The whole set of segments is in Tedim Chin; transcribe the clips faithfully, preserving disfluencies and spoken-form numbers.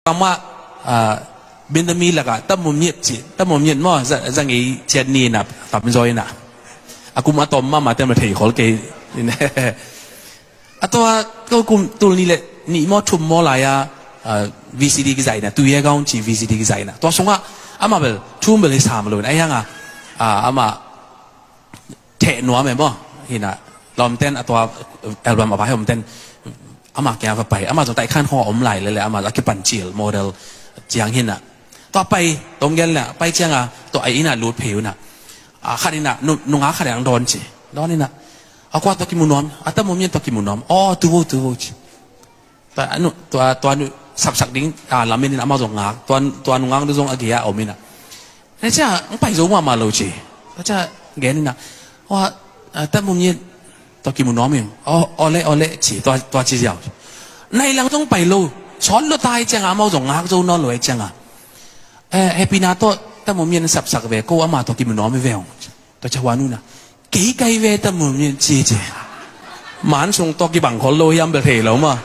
Amah, ah, Benjamin lakah, Tammumiet ci, Tammumiet maw, za, za ngei ciat ni na, tamzaw ina. A kum a tom mahmah te ma thei khol kei. A tua, ko kum tul nih le, nih maw thum maw lai-a, ah, V C D kizai na, Tuye Gaung ci V C D kizai na. Tua sungah, amah bel, thum bel hi sam lo ina, a hianga, ah, amah, theh nuam e maw. Hina, lawmten a tua album a vai omten, amah kia va pai. Amah zong taikhan khong a om lai lele, amah a kipan cil model ciang hina. Tua pai, tom gen le, pai cianga, tua ai ina lut phei una. A khat ina, nu, nunga khat ina dawn ci. Dawn ina. A kua tua kimu nuam, a Tammumiet tua kimu nuam. Oh, tu vo, tu vo ci. Tua nu, tua, tua nu sapsak ding, ah, lamen in amau zong ngak, tua, tua nu ngak nu zong a gei a om ina. Cia, ang pai zo mahmah lo ci. Tua cia, gen ina. Wa, ah, Tammumiet, tua kimu nuam in. Oh, ole, ole, ci, tua, tua ci ziau. Nai lang zong pai lo, sawt lo tai cianga, amau zong ngak zo nawn lo ai cianga. Eh, happy na tua, Tammumiet sapsak ve, ko ama tua kimu nuam ve ong. Tua cia hua nu na. Kei kai ve Tammumiet ci ci. Man sung tua kibang khol lo hiam bel thei lo ma.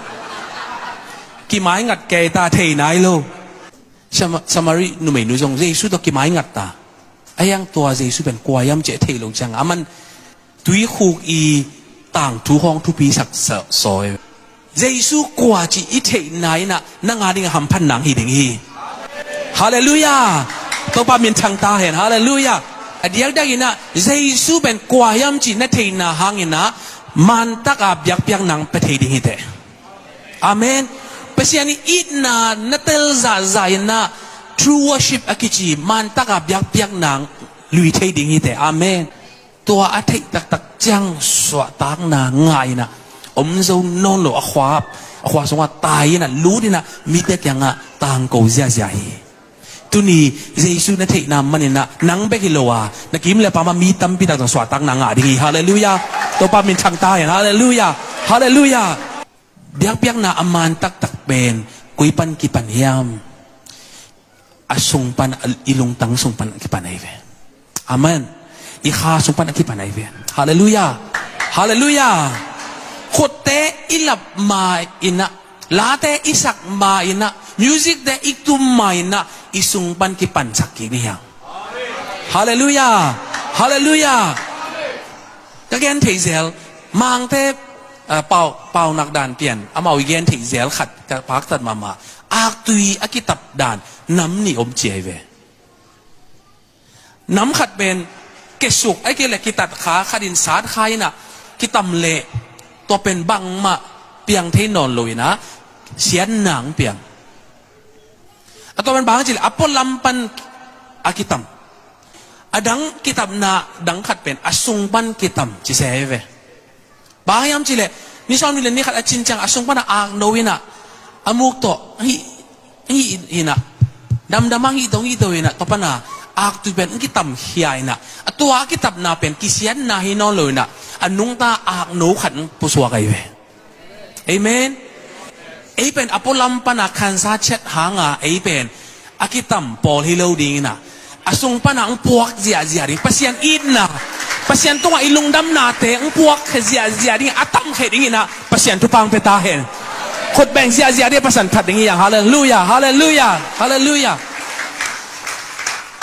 Kimai ngat kei ta thei nai lo. Sama-, Samari numeinu zong Jesu tua kimai ngat ta. A hiang tua Jesu pen kua hiam ci thei lo ciang. Aman tuikhuk i tangthu khong thupi sak sa-, sawi. Jesu kua ci i theihna ina, nang a ding a hamphat nang hi ding hi. Halleluiah. Topa min thang ta hen. Halleluiah. A diakdiak ina, Jesu pen kua hiam ci na theihna hang ina, mantak a biakpiak nang pe thei ding hi te. Amen. Pasian i itna na tel zahzah ina, true worship a kici, mantak a biakpiak nang lui thei ding hi te. Amen. Tua a theih taktak ciang suahtakna ngah ina, om zo nawn lo a khua, a khua sungah tai ina, lut ina, mite kiangah tangko ziazia hi. Tuni, Jesu na theihna man ina, nang bek hi lo a, na kim le pam a mi tampi tak zong suahtakna ngah ding hi. Halleluiah. Topa min thang ta hen. Halleluiah. Halleluiah. Biakpiakna a man taktak pen, koi pan kipan hiam? A sung pan, a, i lungtang sung pan a kipan ahi ve. Amen. I kha sung pan a kipan ahi ve. Halleluiah. Halleluiah. Khutte i lap ma ina, late i sak ma ina, music te i tum ma ina, i sung pan kipan sak kik ni hiam? Halleluiah. Halleluiah. Ka gen thei zel, Mangte, ah, pau, paunak dan pian, amau i gen thei zel khat, ka paktat mahmah. Aktui a kitap dan, nam nih om ci ahi ve. Nam khat pen, kesuk, ai kei le kitat kha, khat in sat kha ina, kitam le, tua pen bangmah, piang thei nawn lo ina, siatna ang piang. A tua pen bang ci le, a pualam pan a kitam. A dang kitamna dang khat pen, a sung pan kitam, ci se ve. Bang hiam ci le, ni sawm ni le ni khat a cin ciang, a sung pan a akno ina, a muk tawh, hi, hi, ina. Damdam ang hi to, hi to ina, tua pan a, aktui pen, kitam hia ina. A tua a kitamna pen, kisiatna hi nawn lo ina, a nungta akno khat pusuak ahi ve. Amen. Ei pen a pualam pana khansa chet hanga ei pen a kitam pawl hi lo dingina, a sung pana ang puak ziahziah ding, Pasian itna, Pasian tunga i lungdamnate ang puak ziahziah ding, a tam khe dingina Pasian thupha ang pia ta hen. Khut beng ziahziah ding, Pasian that ding hi ang. Halleluiah, halleluiah, halleluiah.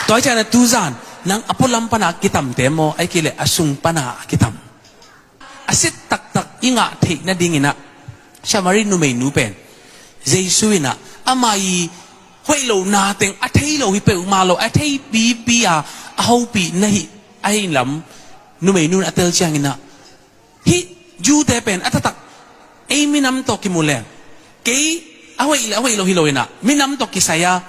Tua hi ciangin tuzan nang a pualam pana kitamte maw, ai kile a sung pana kitam? A sit taktak i ngah theih nadingina Samari numeinu pen Jesu ina ama i hoih lo na teng a thei lo hi peuhmah lo, a thei pipi a, a hopih na hi, a hi lam numeinu in a tel ciangina, hih Jew-te pen a taktak ei minam tawh kimu leng kei a hoih, a hoih lo hi lo ina minam tawh kisai a,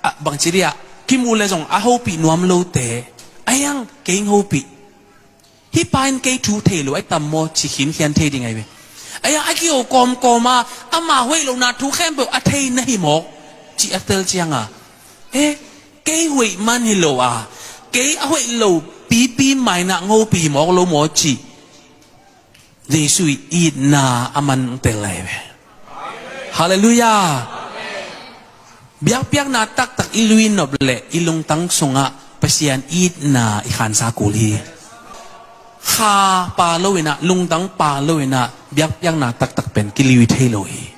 a bangci dia kimu le zong a hopih nuam lote, a hiang kei hopih. Hih pa in kei thu thei lo ai tam maw ci khinkhian thei ding ai ve. Ai a kiho kawmkawm a, ama hoih lo na thu khempeuh a thei na hi mawk ci a tel cianga, e, kei hoih man hi lo a, kei a hoih lo pipi maina ngopi hi mawk lo maw ci Jesu i itna a man tel ai ve. Halleluiah. Biakpiakna taktak i lui nop le i lungtang sungah Pasian itna i khansa kul hi. Kha pa lo ina, lungtang pa lo ina, biakpiakna taktak pen kilui thei lo hi.